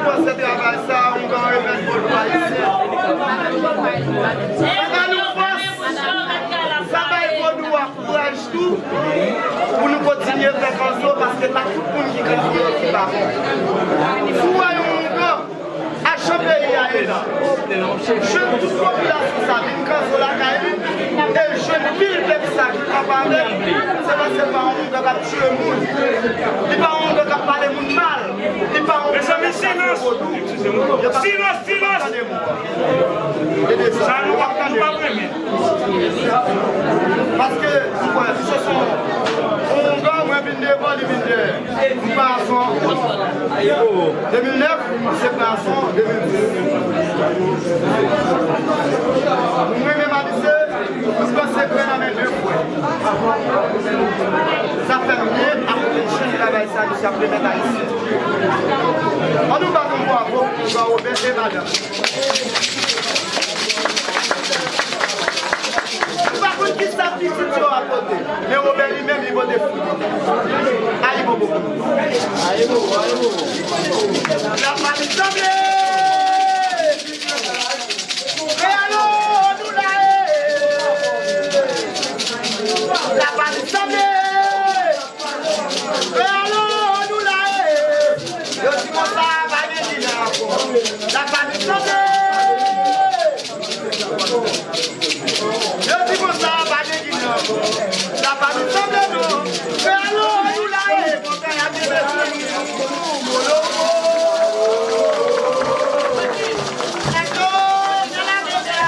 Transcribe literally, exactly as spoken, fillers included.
Fòs se travay sa, ongan remèd vodou ayisyen. Sa ba nou fòs, sa bay vodou a kouraj tou, pou nou kontinye fè kanzo, paske pa tout moun ki kanzo yo ki pa bon. Si w wè yon ongan, a jan peyi a ye la, jèn tout popilasyon sa vin kanzo lakay li, e jèn pil pèp sa ki kanpe avè l, se paske l pa yon ongan k ap tiye moun, li pa yon ongan k ap pale moun mal, li pa yon ongan k ap chache vodou. Silans, silans! Sa nou p ap, nou p ap renmen. Paske, m kwè, se son ongan, mwen vin devan, li vin dèyè. M pa son de mil nèf, se pa son de mil dis. Mwen menm abise, m pran sekrè nan men de frè. Sa fè m byen ap koute jan travay sa misye ap remèt Ayisyen. Ann nou bat yon bwavo pou Jean Robert e madanm. M pa konn kisa pitit yo ap vote, men Robert li menm li vote fou. Ayibobo. Ayibobo, ayibobo. Lafanmi sanble! Reyalo, nou la e! Lafanmi sanble! Reyalo, nou la e! Yo di konsa, pa gen dila ankò. Lafanmi sanble! Yo di konsa, pa gen dila ankò. Lafanmi sanble non. Reyalo, nou la e! Montagne a te bezwen nou. Molo, molo. Nèg yo, nan la mèd la.